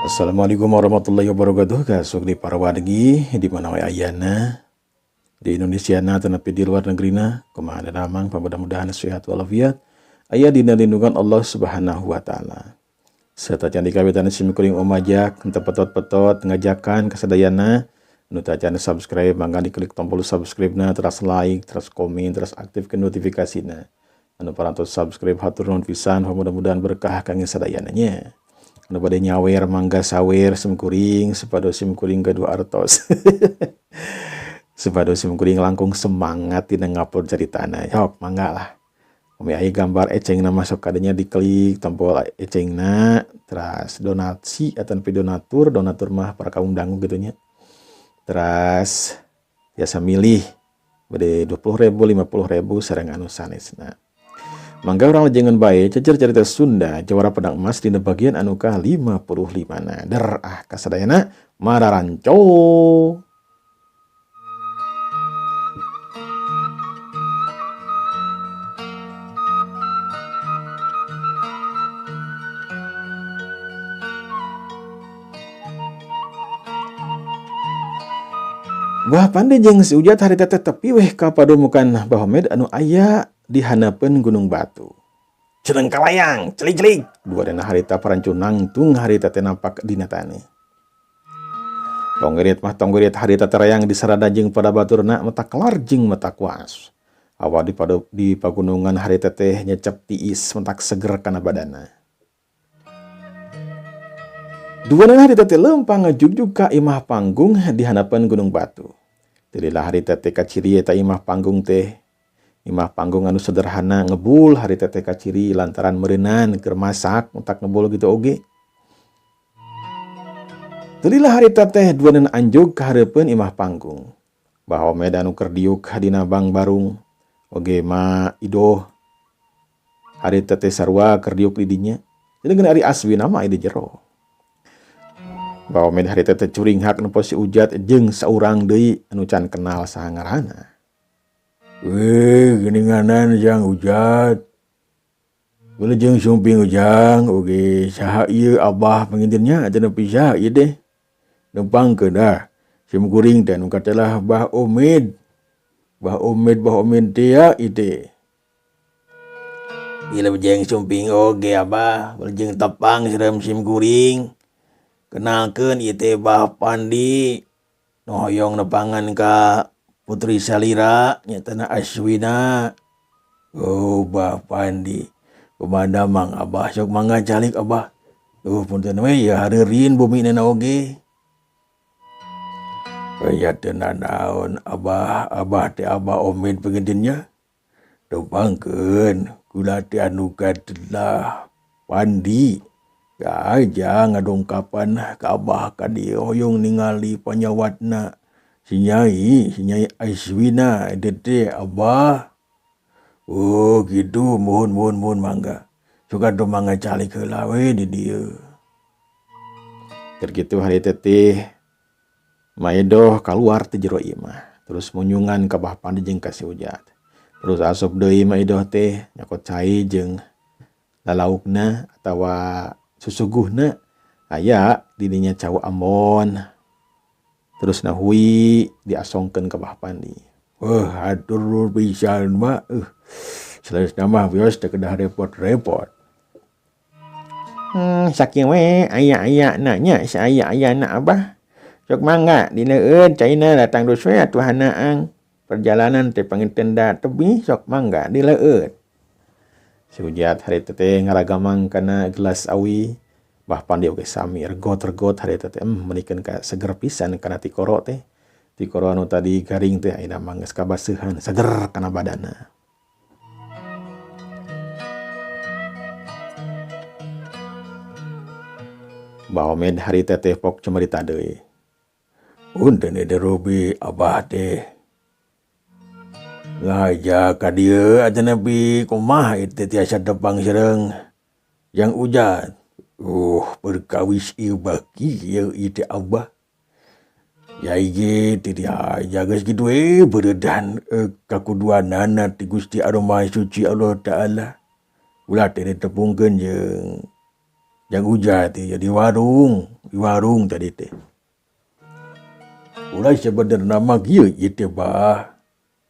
Assalamualaikum warahmatullahi wabarakatuh. Kasuk di para wargi di mana wae ayana di Indonesia na tetapi di luar negeri na kumaha damang, mudah-mudahan sehat walafiat, aya dina lindungan Allah Subhanahu wa taala. Serta can dikawitan sim kuring omajak henteu petot-petot ngajakan kasadayana nu tacan subscribe mangga diklik tombol subscribe na, terus like, terus komen, terus aktifkan notifikasina. Anu parantos subscribe hatur nuhun pisan, mudah-mudahan berkah kangge sadayana nya. Anu bade nyawer mangga sawer simkuring supados simkuring gaduh artos. Supados simkuring langkung semangat dina ngupload caritana. Yok mangga lah. Umi aya gambar ecengna masuk kadenya diklik tombol ecengna, terus donasi atau donatur, donatur mah para kaum dangu gitu nya. Terus biasa milih bade 20.000, 50.000 sareng anu sanesna. Mangga urang lajengan bae cecer carita Sunda Jawara Pedang Emas dina bagian anu ka 55 na. Der ah kasadayana mararanco. Bah Pandi jeung si Ujat harita teh tepi weh ka padumukan Bah Omed anu aya di handapeun Gunung Batu. Celeng kalayang, celik-celik. Dua dana harita parancu nangtung harita teh nampak dina tani. Tonggerit mah tonggerit harita terayang disarada jeung pada baturna mata kelar jeung mata kuas. Awa di pagunungan harita teh nyecep tiis mentak seger kana badana. Dua dana harita teh lempang ngajugjug ka imah panggung di handapeun Gunung Batu. Teulilah harita teh kaciri eta imah panggung teh. Imah panggung anu sederhana ngebul harita teh kaciri lantaran meureunan keur masak entak ngebul gitu oge. Teulilah harita teh duaneun anjog ka hareupeun imah panggung. Bahwa medan anu keur diuk dina bang barung oge ma idoh. Harita teh sarua keur diuk di dinya. Jadi geuna ari Aswina mah di jero. Bahwa med harita teh curinghak nempo si Ujat jeung saurang deui anu can kenal saha ngaranna. Weh, geuninganan jang Ujat. Wilujeng sumping ujang, oge saha ieu abah pangintennya cenah pisah ieu deh. Nempangkeun dah. Sim kuring teh nu katelah Bah Omid. Bah Omid, Bah Omid teh ya ieu teh. Wilujeng sumping oge abah, wilujeng tepang sareng sim kuring. Kenalkeun ieu teh Bah Pandi. Nu hoyong nepangan ka Putri Salira nyatana Aswina. Oh Bah Pandi, kumaha mang abah sok mangga calik abah. Duh punten we ya hareureun bumi na oge. Aya teu nanaon abah, abah teh Abah Omid pangintennya. Tepangkeun kula teh anu katelah Pandi. Aja ngadongkapan ka abah ka dieu hoyong ningali panyawatna. Si Nyai Aswina eta teh abah. Oh gitu, mohon mohon mohon mangga. Suka teu mangga calik heula we di dieu. Keur kitu harita teh Maedoh kaluar ti jero imah. Terus munyungan ka Bah Pandi jeung ka si Ujat. Terus asup deui Maedoh teh nyokot cai jeung lalaukna atawa susuguhna aya di dinya cau ambon. Terus nahui diasongkeun ka Bah Pandi. Wah, hatur pisan mah. Saleresna mah wios teu kedah repot-repot. Sakieu we aya-aya na nya, saaya-ayana abah. Sok mangga dileueut caina datang dus we atuh hanaang. Perjalanan teh panginten da tebih sok mangga dileueut. Si Ujat harita teh ngaragamang kana gelas awi. Bah Pandi oge sami regot-regot harita teh meunikeun ka seger pisan kana tikoro teh. Tikoro anu tadi garing teh ayeuna mah geus kabaseuhan seger kana badana. Bah Omed harita teh pok cumarita deui. Punten eta Robi abah teh. Ngaja ka dieu atanapi kumaha ieu teh tiasa tepang sareng Jang Ujat. Perkawis ieu baki ieu ieu teh abah. Yai ge teh diaja geus kitu we beuredan kakuduanana ti Gusti Anu Maha Suci Allah Taala. Ulah teh ditepungkeun jeung Jang Ujat teh di warung tadi teh. Ulah sebenarna mah kieu ieu teh bah.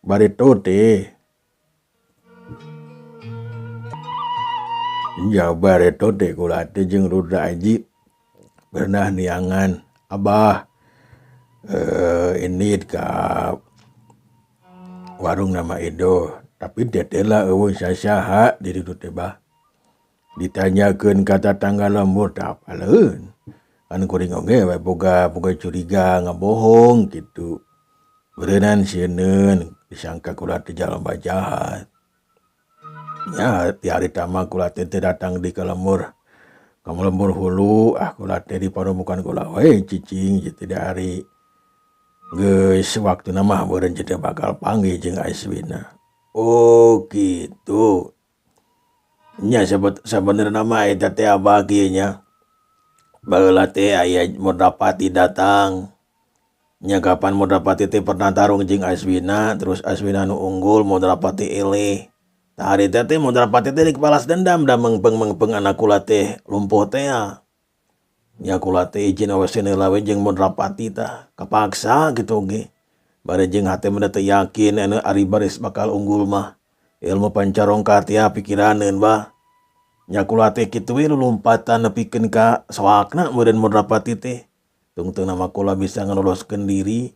Bareto teh. Ya bareto teh kula teh jeung Rudra Aji pernah niangan abah ini ka warung nama Edo tapi tetela eueuh sasaha di ditu teh bah. Ditanyakeun ka tatangga lembur tah apaleun. Kan kuring oge we boga curiga ngabohong kitu. Beureunan sieun disangka kula teh jalma jahat. Ya ti harita mah kula teh datang di ka lembur. Ka lembur hulu ah kula teh di paromukan kula we cicing kitu di hari. Geus waktuna mah beureun teh bakal panggih jeung Aswina. Oh gitu. Nya sabenerna mah eta teh abah kieu nya. Baheula teh aya Modrapati datang. Nya kapan Modrapati teh pernah tarung jeung Aswina, terus Aswina nu unggul Modrapati eleh. Tah harita teh Modrapati teh rek balas dendam da mengpeng-mengpeng anak kula teh lumpuh teh. Nya kula teh izin aweseun heula we jeung Modrapati tah, kapaksa kitu oge. Bari jeung hate mah teu yakin anu ari baris bakal unggul mah. Ilmu pancarongka teh pikiraneun bah. Nya kula teh kitu we lulumpatan nepikeun ka soakna meureun Modrapati teh. Tungtungna mah kula bisa ngaloloskeun diri.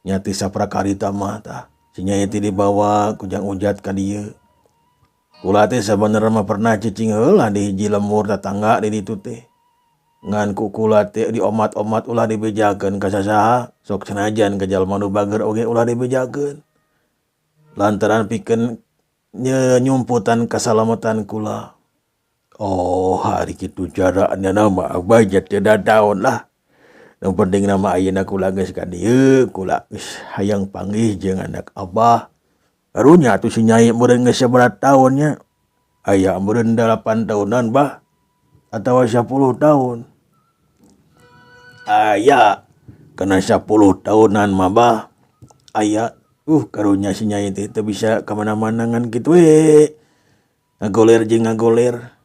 Nya ti saprakarita mah tah. Si Nyai teh dibawa ku Jang Ujat ka dieu. Kula teh sabenerna mah pernah cicing heula di hiji lembur tatangga di ditu teh. Ngan ku kula teh diomat-omat ulah dibejakeun ka sasaha, sok sanajan ka jalma nu bager oge ulah dibejakeun. Lantaran pikeun nyumputan kasalamatan kula. Oh, hari kitu carana mah abah teh dadaon lah. Nu penting nama ayeuna kula geus ka dieu, kula geus hayang panggih jeung anak abah. Karunya atuh si Nyai meureun geus sabaraha taun nya. Aya meureun 8 tahunan bah atawa 10 tahun. Aya kana 10 tahunan mah bah. Aya karunya si Nyai teh teu bisa ka mana-mana ngan kitu we. Ngagoler jeung ngagoler.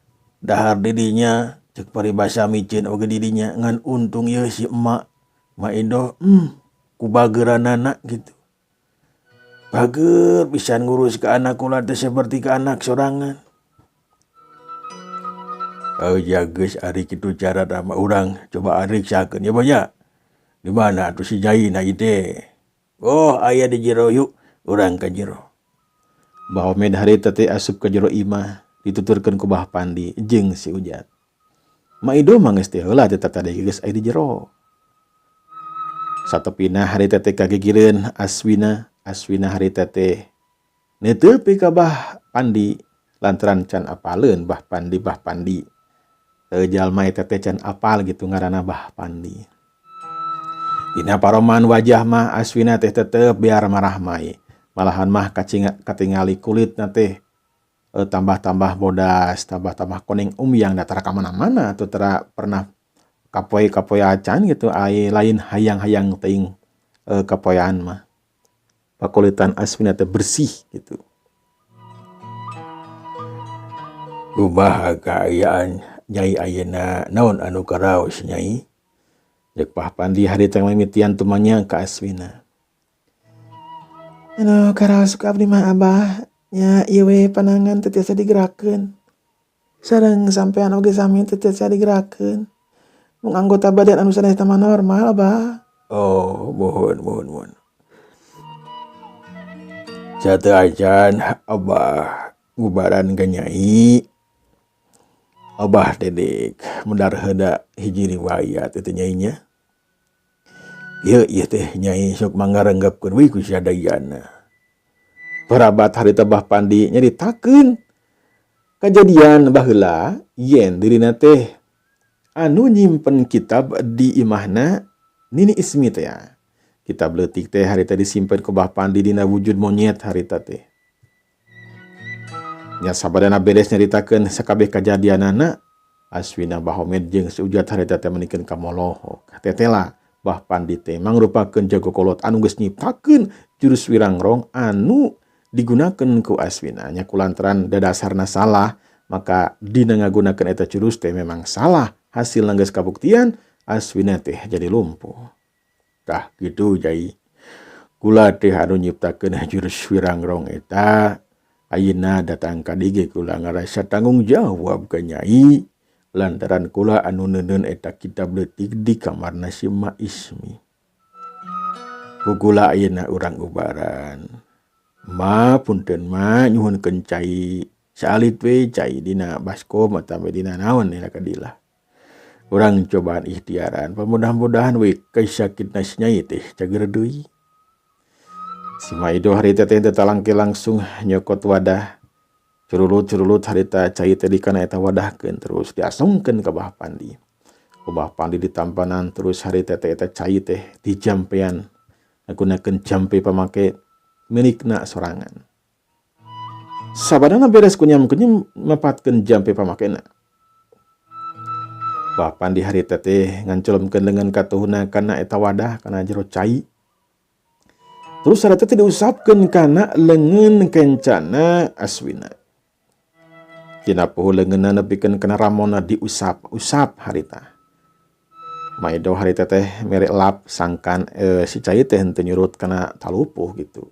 Dahar di dinya cek paribasa miceun oge di dinya ngan untung ieu si emak Ma Indo ku bageranana gitu. Bager pisan ngurus ke anak kula teh seperti ke anak sorangan. Oh ya geus ari kitu cara mah urang coba ariksakeun ya banyak. Di mana atuh si Nyai na ieu teh? Oh aya di jero yuk urang ka jero. Bah Omed harita teh asup ka jero imah dituturkeun ku Bah Pandi jeung si Ujat. Ma Ido mah geus teh heula teh tadi geus aya di jero. Satepina harita teh kagigireun Aswina, Aswina harita teh neutepi ka Bah Pandi lantaran can apaleun Bah Pandi Bah Pandi. Teu jalma eta teh can apal gitu ngaranna Bah Pandi. Dina paroman wajah mah Aswina teh tetep biar marah mai. Malahan mah katingali kulitna teh tambah-tambah bodas, tambah-tambah kuning umyang da tara ka mana-mana atuh tara pernah kapoe-kapoe acan gitu ai lain hayang-hayang teuing kapoean mah. Pakulitan Aswina teh bersih gitu. Kumaha kaayaan Nyai ayeuna naon anu karaos Nyai? Rek Bah Pandi harita mimitian tumanya ka Aswina. Anu karaos ku abdi mah abah nya ieu we panangan teu tiasa digerakkeun. Sareng sampean oge sami teu tiasa digerakkeun. Mung anggota badan anu sanes mah normal abah. Oh, mohon mohon mohon. Sateuacan abah ngubaran ka Nyai. Abah dedek mendar heula hiji riwayat teh Nyai nya. Ieu ieu teh Nyai sok manggarenggapkeun we ku sadayana. Parabat harita Bah Pandi nyaritakeun kajadian baheula yen dirina teh anu nyimpen kitab di imahna Nini Ismi teh ya. Kitab leutik teh harita disimpen ku Bah Pandi dina wujud monyet harita teh. Nya sabadana beres nyaritakeun sakabeh kajadianana Aswina Bah Omed jeung si Ujat harita teh menikeun ka molohok. Tetela Bah Pandi teh mangrupakeun jago kolot anu geus nyiptakeun jurus wirangrong anu digunakeun ku Aswina. Nya kulantaran dadasarna salah Maka dina ngagunakeun eta jurus teh memang salah, hasil geus kabuktian Aswina teh jadi lumpuh. Tah kitu Nyai. Kula teh anu nyiptakeun jurus Wirangrong eta ayeuna datang ka dieu kula ngarasa tanggung jawab ka Nyai lantaran kula anu neuneun eta kitab leutik di kamarna si Ma Ismi. Ku kula ayeuna urang ubaran. Ma punten ma nyuhunkeun cai saalit we cai dina baskom atawa dina naon dina kadilah. Urang cobaan ikhtiaran, mudah-mudahan we kasakitna si Nyai teh cager deui. Si Maido harita teh teu talangke langsung nyokot wadah. Curulut-curulut harita cai teh dikana eta wadahkeun terus diasongkeun ka Bah Pandi. Ku Bah Pandi ditampanan terus harita teh eta cai teh dijampean. Ngagunakeun jampe pamake milikna sorangan. Sabadana beres kunyam-kunyam mapatkeun jampe pamakena. Bah Pandi harita teh nganculumkeun leungeun katuhuna kana eta wadah kana jero cai. Terus harita teh diusapkeun kana leungeun kencana Aswina. Tina puhu leungeunna nepikeun kana ramona diusap-usap harita. Maido harita teh mere lap sangkan si cai teh henteu nyurut kana talupuh gitu.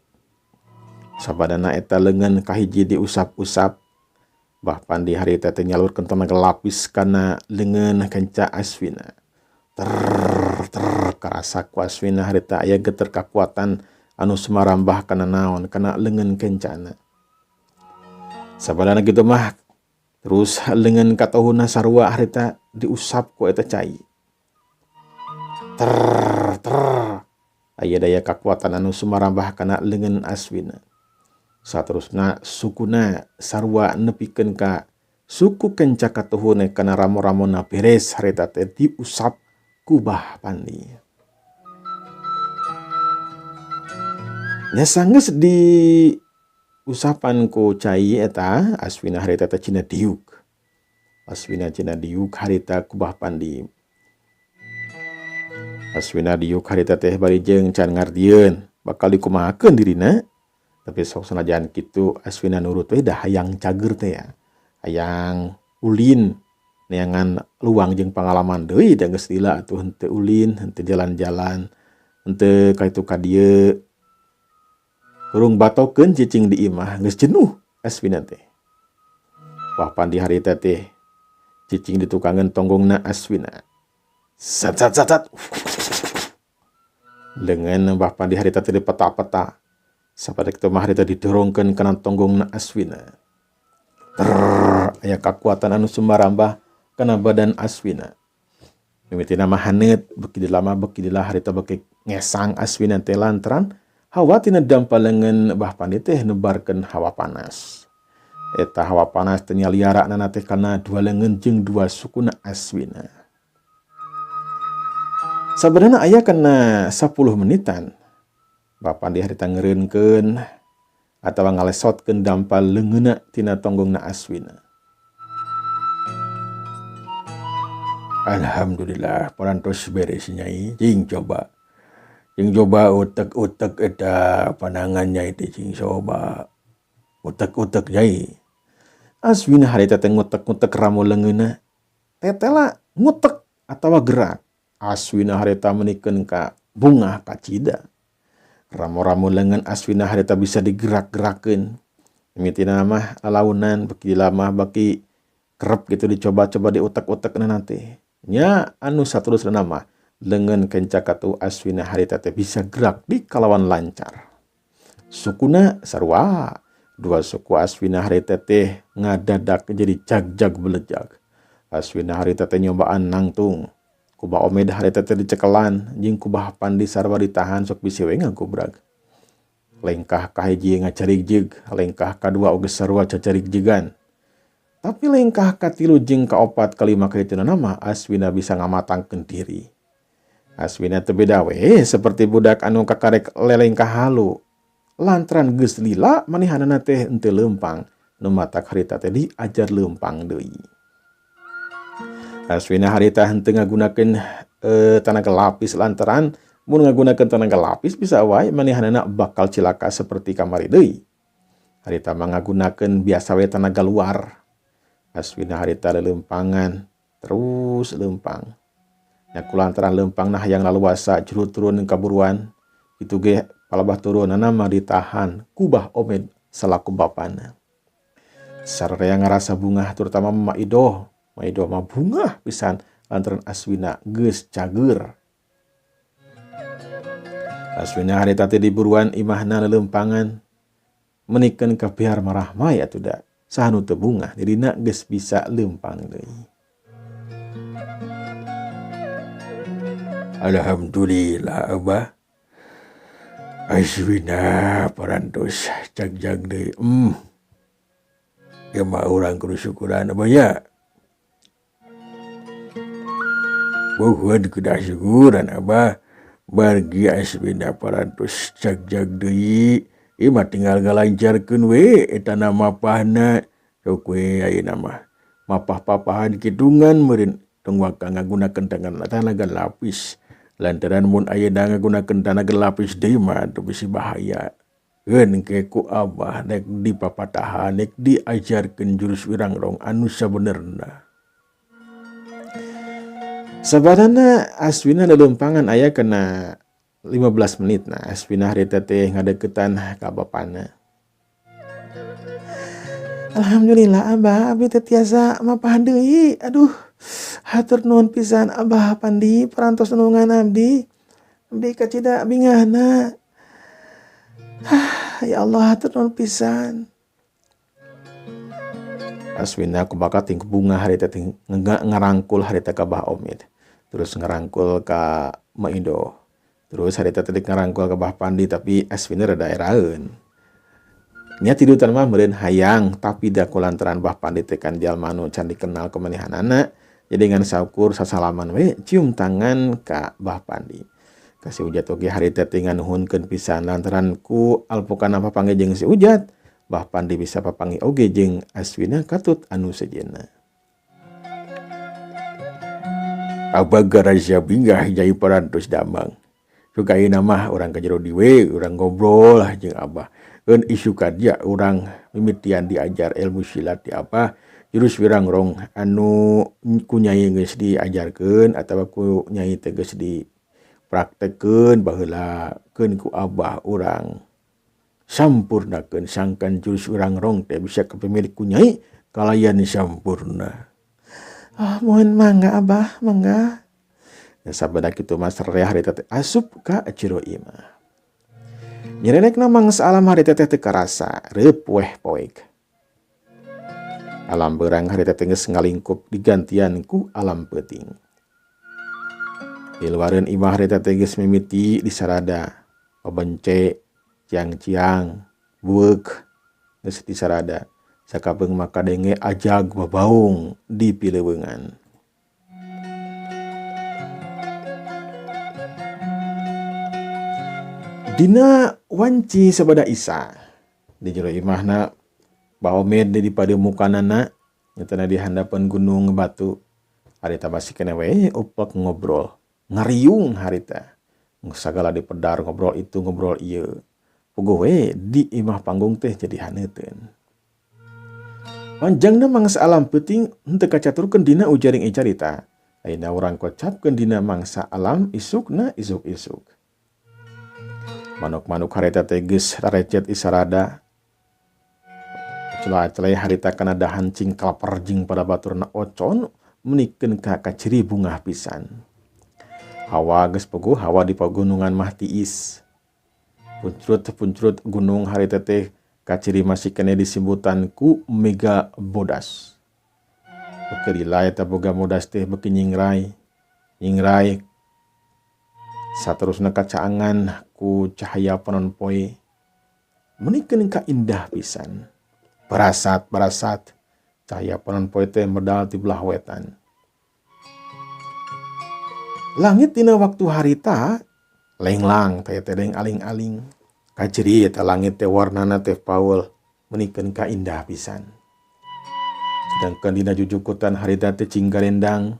Sabadana eta leungeun kahiji diusap-usap. Bah Pandi harita teh nyalurkeun tenaga lapis kana leungeun kenca Aswina. Ter ter karasa ku Aswina harita aya geter kakuatan anu sumarambah kana naon kana leungeun kencana. Sabadana kitu mah terus leungeun katohuna sarua harita diusap ku eta cai. Ter ter aya daya kakuatan anu sumarambah kana leungeun Aswina. Saterusna sukuna sarua nepikeun ka suku kenca katuhune kana ramo-ramona beres harita teh diusap ku Bah Pandi. Nya sanggeus di usapan ku cai eta Aswina harita teh cina diuk. Aswina cina diuk harita ku Bah Pandi. Aswina diuk harita teh bari jeung can ngardieun bakal dikumahakeun dirina. Tapi sok sanajan kitu Aswina nurut we dah hayang cager teh ya. Hayang ulin neangan luang jeung pangalaman deui da geus lila atuh henteu ulin, henteu jalan-jalan, henteu ka itu ka dieu. Kurung batokeun cicing di imah geus jenuh Aswina teh. Bah Pandi harita teh cicing di tukangeun tonggongna Aswina. Sat sat sat sat. Leungeun Bah Pandi harita teh dipeta-peta. Sapada kitu mah harita didorongkeun kana tonggongna Aswina. Ter aya kakuatan anu sumarambah kana badan Aswina. Mimitina mah haneut beuki lama beuki lila harita beuki ngesang Aswina teh lantaran hawa tina dampa leungeun Bah Pandi teh nebarkeun hawa panas. Eta hawa panas teh nyaliarakna teh kana dua leungeun jeung dua sukuna Aswina. Sabenerna aya kana 10 menitan. Bah Pandi harita ngeureunkeun atawa ngalesotkeun dampal leungeunna tina tonggongna Aswina. Alhamdulillah parantos beres Nyai. Cing coba. Cing coba utek-utek eta pandangan Nyai teh cing coba. Utek-utek Nyai. Aswina harita teh ngutek-ngutek ramo leungeunna. Tetela ngutek atawa gerak. Aswina harita menikeun ka bungah kacida. Ramo-ramo leungeun Aswina harita bisa digerak-gerakeun. Mimitina mah lalaunan beki lama beki kerep gitu dicoba-coba diutek-utekna nanti. Nya anu saterusna mah leungeun kenca katu Aswina harita teh bisa gerak di kalawan lancar. Sukuna sarua dua suku Aswina harita teh ngadadak jadi jag-jag belejag. Aswina harita teh nyobaan nangtung. Ku Bah Omed harita teh dicekelan jeung ku Bah Pandi sarua ditahan sok bisi we ngagobrag. Lengkah kahiji ngacarig-jig, lengkah kadua oge sarua cacarig-jigan. Tapi lengkah katilu jeung kaopat kalima kahituna mah Aswina bisa ngamatangkeun diri. Aswina teu beda we seperti budak anu kakarek lelengkah halu. Lantaran geus lila manehanana teh henteu leumpang, nu matak harita teh diajar leumpang deui. Aswina harita henteu ngagunakeun tanaga lapis lantaran mun ngagunakeun tanaga lapis bisa wae manehanana bakal cilaka seperti kamari deui. Harita mah ngagunakeun biasa we tanaga luar. Aswina harita lelempangan terus lempang. Nya kulantaran lempang nah yang laluasa juru turun kaburuan itu ge palabah turunana mah ditahan ku Bah Omed selaku bapana. Sararea ngarasa bungah terutama Mak Idoh. Mak Idoh mah bungah pisan lantaran Aswina geus cager. Aswina harita teh diburuan imahna lelempangan menikeun ka biar marahmai atuh da. Saha nu teu bungah dirina geus bisa lempang deui. Alhamdulillah Abah. Aswina parantos cagjag deui. Ya mah urang kudu syukuran Abah nya. Bohon kudu syukuran Abah. Bargi Aswina parantos cagjag deui. Ieu mah tinggal ngalancarkeun we eta nama mapahna. Sok we ayeuna mah mapah-papahan kidungan meureun tong waka ngagunakeun tanaga lapis. Lantaran mun ayeuna ngagunakeun tanaga lapis deui mah teu bisi bahaya. Keun ke ku Abah rek dipapatahan rek diajarkeun jurus wirangrong anu sabenerna. Sabarana Aswina lelempangan aya kena 15 menit nah Aswina harita teh ngadeukeutan ka bapana. Alhamdulillah Abah, abi teh tiasa mapahan deui. Aduh, hatur nuhun pisan Abah Pandi parantos nulungan abdi. Abdi kacida bingahna. Ya Allah, hatur nuhun pisan. Aswina kubakat ting bunga harita teh ngarangkul harita ka Bah Omid. Terus ngarangkul ka Ma Ido. Terus harita teh ngarangkul ka Bah Pandi tapi Aswina rada eraeun. Nya tidutan mah meureun hayang tapi da kulantaran Bah Pandi teh kan jalma nu can dikenal kumanehanana jadi ngan saukur sasalaman we cium tangan ka Bah Pandi. Ka si Ujat oge harita teh nganuhunkeun pisan lantaran ku alpukana papanggih jeung si Ujat, Bah Pandi bisa papanggih oge jeung Aswina katut anu sejenna. Abah garasya bingah jai parantos damang. Suka ayeuna mah urang ka jero diwe, urang ngobrol lah jeung Abah. Eun isukan dia urang mimitian diajar ilmu silat di Abah, jurus wirangrong anu ku nyai geus diajarkeun atawa ku nyai teh geus dipraktekkeun baheula keun ku Abah urang sampurnakeun sangkan jurus wirangrong teh bisa kapemilik ku nyai kalayan sampurna. Ah, mohon mangga Abah, mangga. Ya, sabada kitu mah sararea harita teh asup ka jero imah. Nyerenekna mangsa alam harita teh teu karasa, reup weh poek. Alam beurang harita teh geus ngalingkup digantian ku alam peuting. Di luareun imah harita teh geus mimiti disarada, pabence, ciang-ciang, bueuk geus disarada. Sakapeung maka denge ajag babaung di pileuweungan. Dina wanci sabada Isa di jero imahna Bah Omed di pademukanana nyatana di handapeun gunung batu. Harita masih kene we upek ngobrol ngariung harita sagala dipedar ngobrol itu ngobrol ieu. Puguh we di imah panggung teh jadi haneuteun. Panjangna mangsa alam peuting henteu kacaturkeun dina ujaring carita. Ayeuna urang kocapkeun dina mangsa alam isukna isuk-isuk. Manuk-manuk harita teh geus rarecet isarada. Celah-celai harita kana dahan cing kalaper jeung pada baturna ocon menikeun ka kaciri bungah pisan. Hawa geus puguh hawa di pagunungan mah tiis. Puncrut-puncrut gunung harita teh kaciri masih kene disimbutan ku mega bodas. Bekelila eta boga bodas teh beuki nyingrai. Nyingrai saterusna kacaangan ku cahaya panon poe. Menikeun ka indah pisan. Barasat-barasat cahaya panon poe teh medal ti belah wetan. Langit dina waktu harita lenglang teh teh aling-aling. Kaciri eta langit teh warnana teh paul menikeun ka indah pisan. Sedangkan dina jujukutan harita teh cing garendang,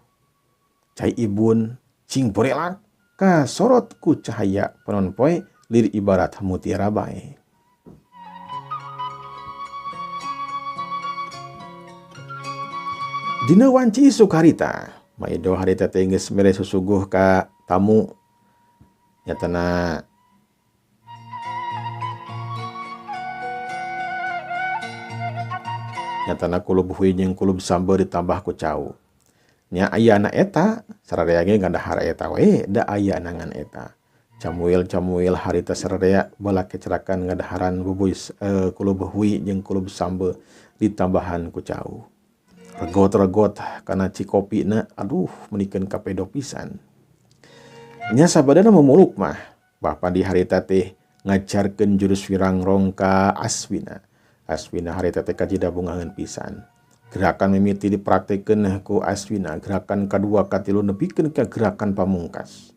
cai ibun, cing borelak kasorot ku cahaya panon poe lir ibarat mutiara bae. Dina wanci isuk harita, Maido harita teh geus mere susuguh ka tamu nyatana nyatana kulub hui jeung kulub sambeu ditambah ku cau. Nya ayana eta sararea ge ngadahar eta we da aya ngan eta. Camuil-camuil harita sararea balake cerakan ngadaharan bubuy kulub hui jeung kulub sambeu ditambahan ku cau. Regot-regot kana cikopina aduh menikeun kapedo pisan. Nya sabadana memuluk mah Bah Pandi harita teh ngajarkeun jurus wirangrong ka Aswina. Aswina harita teh kajida bungaheun pisan. Gerakan mimiti dipraktekeun ku Aswina, gerakan kadua katilu nepikeun ka gerakan pamungkas.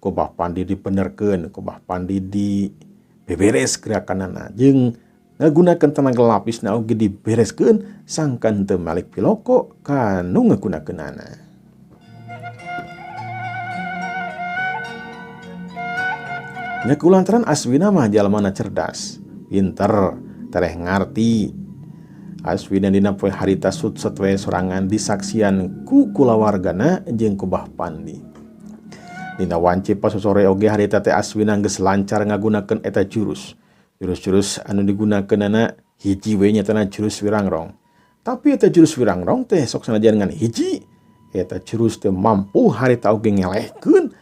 Ku Bah Pandi dibenerkeun, ku Bah Pandi dibeberes gerakanana jeung ngagunakeun tenaga lapisna oge dibereskeun sangkan teu malik piloko kanu ngagunakeunana. Nya kulantaran Aswina mah jalmana cerdas, pinter, tereh ngarti. Aswina dina poe harita sut-sut we sorangan disaksian ku kulawargana jeung ku Bah Pandi. Dina wanci pasosore oge harita teh Aswina geus lancar ngagunakeun eta jurus. Jurus-jurus anu digunakeunana hiji we nyatana jurus wirangrong. Tapi eta jurus wirangrong teh sok sanajan ngan hiji, eta jurus teh mampu harita oge ngelehkeun.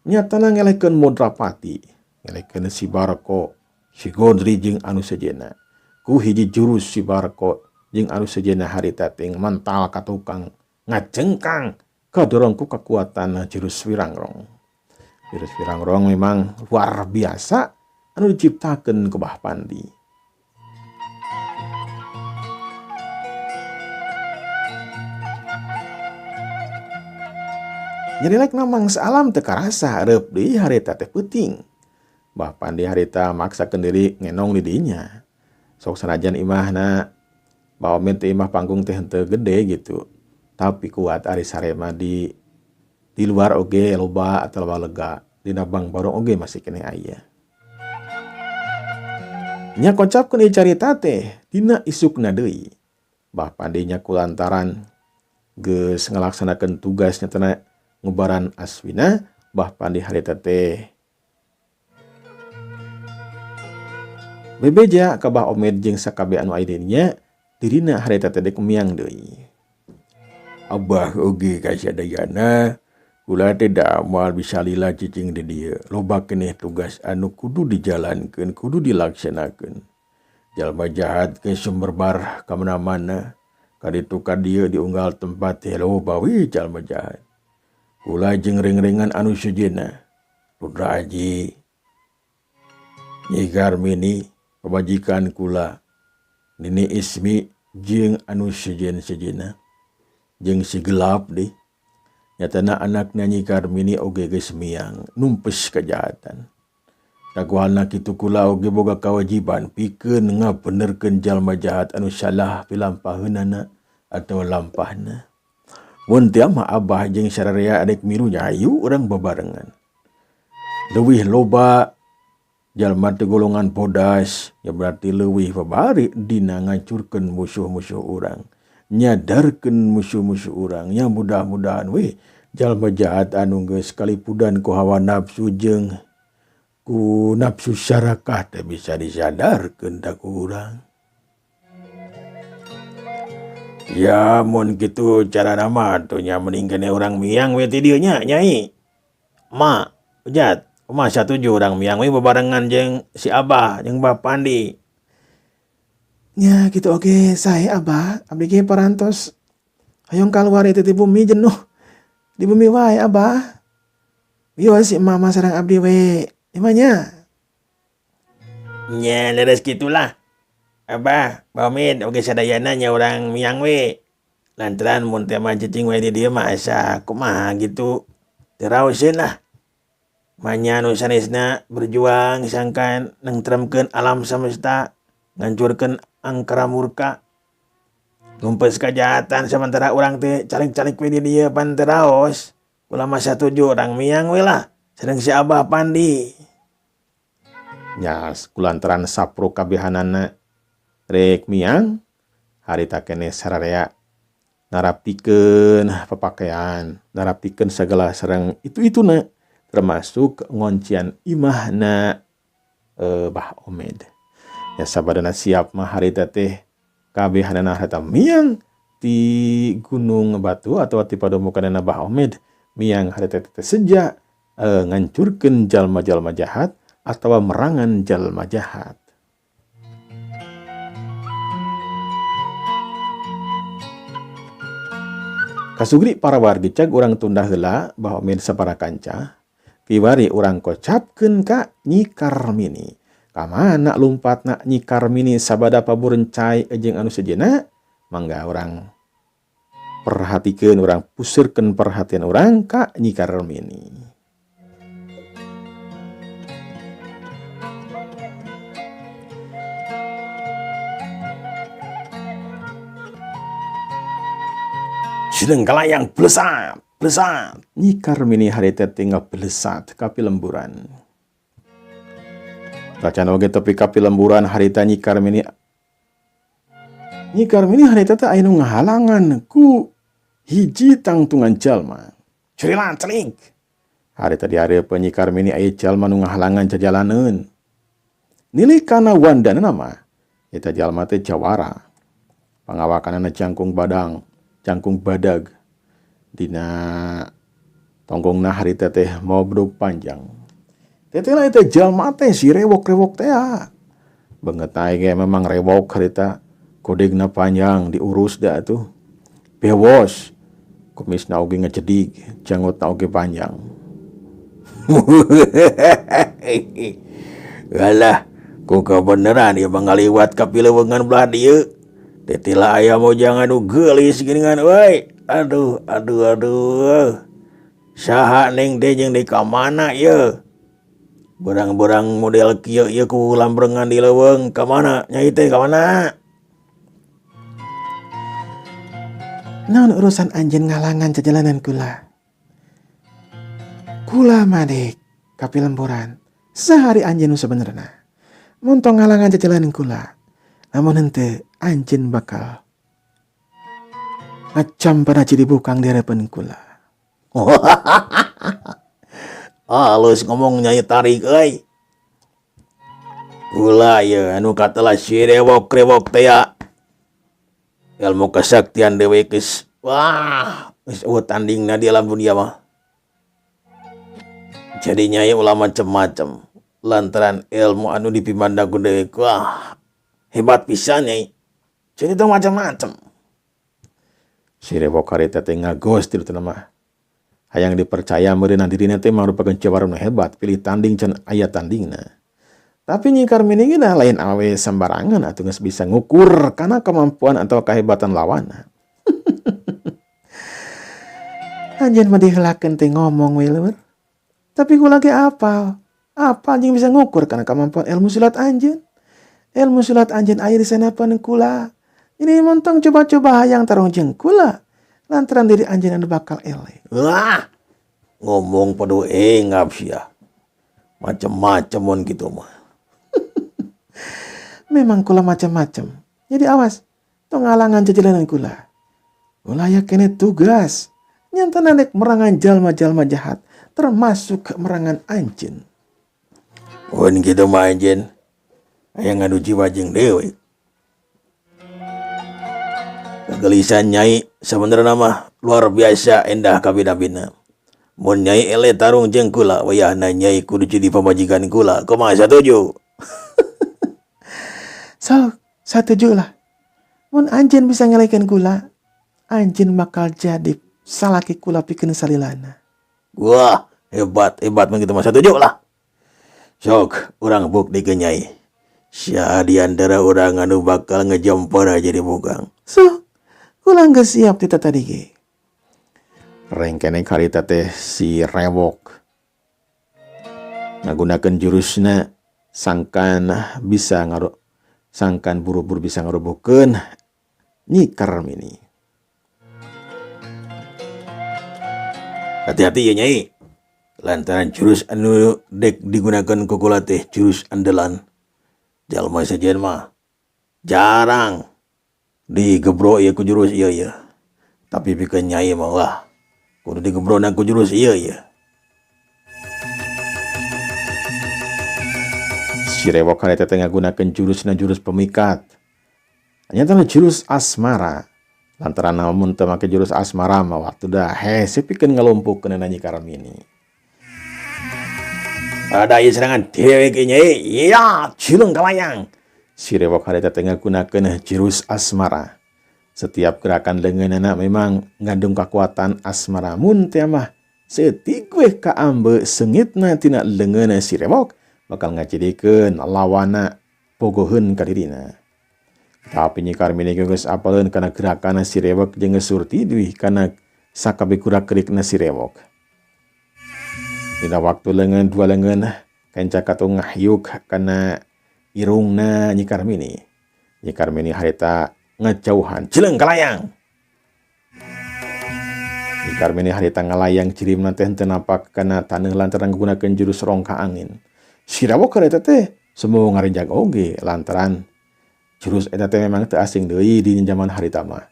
Nyatana ngelehkeun Modrapati, ngelehkeun si Barko, si Gondri jeung anu sejenna. Ku hiji jurus si Barko jeung anu sejenna harita teh mental ka tukang ngajengkang kadorong ku kekuatan jurus wirangrong. Jurus wirangrong memang luar biasa anu diciptakeun ku Bah Pandi. Jadi lek namang salam teu karasa reup deui harita teh peuting. Bah Pandi harita maksakeun diri ngenong di dinya. Sok sanajan imahna bawa teh imah panggung teh henteu gede gitu. Tapi kuat ari sarema di luar oge loba atawa lega. Dina bang barong oge masih keneh aya. Nya kocapkeun ieu carita teh dina isukna deui. Bah Pandi nya kulantaran geus ngalaksanakeun tugas nyatana ngubaran Aswina, Bah Pandi harita teh bebeja ka Bah Omed jeung sakabeh anu aya di dinya, dirina harita teh dek miang deui. Abah oge kasadayana kula teh da moal bisa lila cicing di dieu. Loba keneh tugas anu kudu dijalankeun, kudu dilaksanakeun. Jalma jahat geus sumerbar ka mana-mana, kaditu ka dieu diunggal tempat teh loba we jalma jahat. Kula jeung ring-ringan anu sejenna, Putra Haji, Nyi Karmini, pamajikan kula, Nini Ismi jeung anu sejen-sejenna, jeung si gelap deh. Nyatana anakna Nyi Karmini oge geus miang numpes kejahatan. Daguhalna kitu kula oge boga kewajiban pikeun ngabenerkeun jalma jahat anu salah pilampaheunana atawa lampahna. Mun teu mah abah jeung sararea adek milu nya hayu urang babarengan. Leuwih loba jalma teh golongan bodas, ya berarti leuwih babari dina ngancurkeun musuh-musuh urang, nyadarkeun musuh-musuh urang. Nya mudah-mudahan we jalma jahat anu geus kalipudan ku hawa nafsu jeung ku nafsu sarakah teh bisa disadarkeun ta ku urang. Ya mun kitu carana mah atuh nya mending keneh urang miang we ti dieu nya Nyai. Ma, Ujat, kumaha satuju urang miang we babarengan jeung si Abah jeung Bah Pandi. Nya kitu oge sae Abah, abdi ge parantos hoyong kaluar ieu teh ti bumi jenuh. Di bumi wae Abah. Wios si mama sareng abdi we. Imah nya. Nya leres kitulah. Abah, Bah Omid oge sadayana nya urang miang we. Lantaran mun teh mah cicing we di dieu mah asa kumaha gitu. Teu raoseun lah. Manya nu sanesna berjuang sangkan nengtremkeun alam semesta, ngancurkeun angkara murka, numpes kejahatan sementara urang teh calik-calik we di dieu pan teu raos. Kula mah satuju urang miang we lah sareng si Abah Pandi. Nya kulantaran sapru kabehanana rek miang harita keneh sararea Narapikeun papakaian, narapikeun sagala sareng itu-ituna termasuk ngoncian imahna Bah Omed. Ya sabadana siap mah harita teh kabehanana harita miang ti Gunung Batu atau ti padepokanna Bah Omed miang harita teh seja ngancurkeun jalma-jalma jahat atau merangan jalma jahat. Kasugri para wargi cag urang tunda heula Bah Omed sapara kanca, kiwari urang kocapkeun ka Nyi Karmini. Kamana lumpatna Nyi Karmini sabada paburencai jeung anu sejenna, mangga urang perhatikeun, urang pusirkeun perhatian urang ka Nyi Karmini. Sideng kalayang blesat, blesat. Nyi Karmini harita teh ngablesat ka pilemburan. Tacan oge tepi ka pilemburan harita Nyi Karmini. Nyi Karmini harita teh aya nu ngahalangan ku hiji tangtungan jalma. Curilan celik. Harita dihareupeun Nyi Karmini aya jalma nu ngahalangan jajalaneun. Nilai kana wandana mah eta jalma teh jawara. Pangawakanana jangkung badang, jangkung badag. Dina tonggongna harita teh mau bedug panjang. Teteh lah eta jalma teh si rewok-rewok teh. Banget ae ge memang rewok harita. Kodegna panjang diurus da atuh. Bewos. Kumisna oge ngecedig, janggotna oge panjang. Alah, ku kebeneran ieu mah ngaliwat ka pileuweungan belah dieu. Teteh lah aya mojang anu geulis geuningan euy. Aduh, aduh, aduh. Saha neng teh jeung di ka mana ieu? Berang-berang model kieu ieu ku lambrengan di leuweung ka mana? Nyai teh ka mana? Naon urusan anjeun ngalangan jajalanan kula? Kula madek ka pilemburan. Sehari anjeun nu sabenerna. Mun tong ngalangan jajalanan kula. Namun henteu anjeun bakal ngacam pada jadi bukang di harapan kula. Halus ngomong nyai tarik euy. Kula ye anu katelah si rewok-rewok teh ya. Ilmu kesaktian dewe geus wah, geus eueuh tandingna di alam dunia mah. Jadi nyai ulah macem-macem lantaran ilmu anu dipimanda ku dewe wah hebat pisan nyai. Jadi tong macem-macem. Si rewok harita teh ngagos ti teu mah. Hayang dipercaya meureunna dirina teh mangrupakeun jawara nu hebat, pilih tanding can aya tandingna. Tapi Nyi Karmini ge dah lain awe sembarangan atuh geus bisa ngukur kana kemampuan atau kehebatan lawanna. Anjeun mah diheulakeun teh ngomong we leueur. Tapi kula ge apal. Apa anjeun bisa ngukur kana kemampuan ilmu silat anjeun? Ilmu silat anjeun aya di sanapan kula. Ini montong coba-coba hayang tarung jeung kula. Lantaran diri anjeun anu bakal eleh. Wah, ngomong peduh engap sia. Macem-macem mun kitu mah. Memang kula macem-macem. Jadi awas, tong ngalangan jajalanan kula. Kula aya kene tugas. Nyantana nek merangan jalma-jalma jahat, termasuk merangan anjeun. Mun kitu mah anjeun, aya ngadu jiwa jeung dewe. Kegelisahan nyai sebenarnya mah luar biasa endah kabina-bina. Mun nyai eleh tarung jeung kula, wayahna nyai kudu jadi pamajikan kula. Kumaha satuju? So, satuju lah. Mun anjeun bisa ngelekeun kula, anjeun bakal jadi salaki kula pikeun salilana. Wah, hebat, hebat mun kitu mah satuju lah. Sok, urang buktikeun nyai. Sia di antara urang anu bakal ngejempor aja di bukang. So, kula geus siap ti tadi ge. Rengkenek harita teh si rewok. Ngagunakeun jurusna sangkan bisa ngaru, sangkan buru-buru bisa ngarubuhkeun Nyi Karmini. Hati-hati ya nyai. Lantaran jurus anu dek digunakan ku kula teh jurus andalan. Jalma sejen mah jarang digebrok ya ku jurus ieu ya. Tapi pikeun nyai mah wah kudu digebrona ku jurus ieu ye. Si Rewok harita teh ngagunakeun jurusna jurus pemikat. Nyatana jurus asmara. Lantaran namun teu make jurus asmara mah waktu dah hese pikeun ngalumpuhkeun Nyi Karmini. Ada ieu serangan dewek nyai. Iya, cileung kalayang. Si Rewok harita teh ngagunakeun jurus asmara. Setiap gerakan leungeunana memang ngandung kekuatan asmara. Mun teh mah seeutik weh kaambe seungitna tina leungeunna si Rewok bakal ngajadikeun lawana bogoheun ka dirina. Tapi Nyi Karmini geus apaleun kana gerakanna si Rewok jeung geus surti deui kana sakabeh gerak-gerikna si Rewok. Dina waktu leungeun dua leungeun kenca katu ngahyuk kana irungna Nyi Karmini. Nyi Karmini harita ngejauhan cileung kalayang. Nyi Karmini harita ngalayang jirimna teh henteu napak kana taneuh lantaran nggunakeun jurus rongka angin. Si Rewok harita teh semua ngarinjang oge lantaran jurus eta teh memang teu asing deui di zaman harita mah.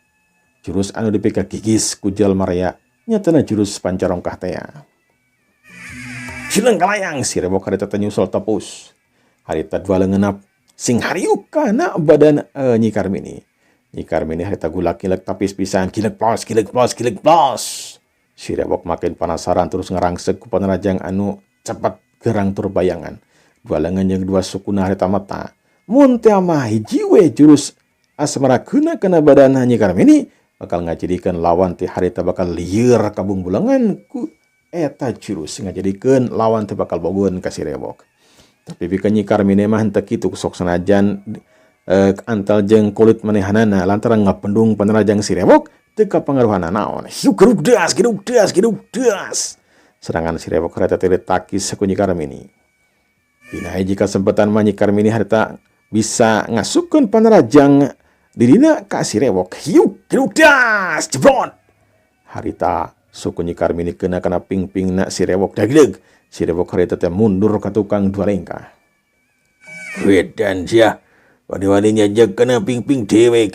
Jurus anu dipika gigis ku jalma rea nyatana jurus pancarongkah teh. Cileung kalayang. Si Rewok harita teh nyusul tepus. Harita dua leungeunna sing hariuk kana badan Nyi Karmini. Nyi Karmini harita gulak-gilek tapis pisan gilek plos gilek plos gilek plos. Si Rewok makin penasaran terus ngarangsek ku panarajang anu cepat gerang tur bayangan. Dua lengan jeung dua sukuna harita mata. Mun teh mah hiji we jurus asmara keuna kana badan Nyi Karmini bakal ngajadikeun lawan teh harita bakal lieur kabung bulangan ku eta jurus ngajadikeun lawan teh bakal bogoheun ka si Rewok. Tapi pikeun Nyi Karmini mah henteu kitu sok sanajan antal jeung kulit manehanana lantaran ngapendung panarajang si Rewok teu kapangaruhana naon. Hiu geruk das geruk das geruk das. Serangan si Rewok harita teh ditakis ku Nyi Karmini. Dina hiji kasempatan mah Nyi Karmini harita bisa ngasupkeun panarajang dirina ka si Rewok. Hiu geruk das jebrot. Harita suku Nyi Karmini kena kana ping-pingna si Rewok dagleg. Si Rewok harita teh mundur ka tukang dua lengkah. Wedan sia wani-wani nyajeg kana ping-ping dewek.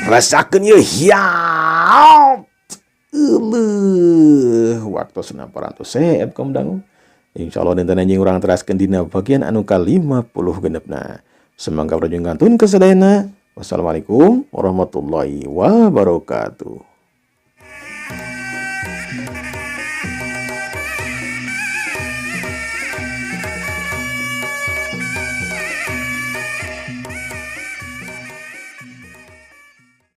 Rasakeun ieu hiap. Euleuh, waktu parantos seep kaum dangu. Insyaallah dinten anjing urang teraskeun dina bagian anu ka-56. Semangga berjung kantun kesadayana. Wassalamualaikum warahmatullahi wabarakatuh.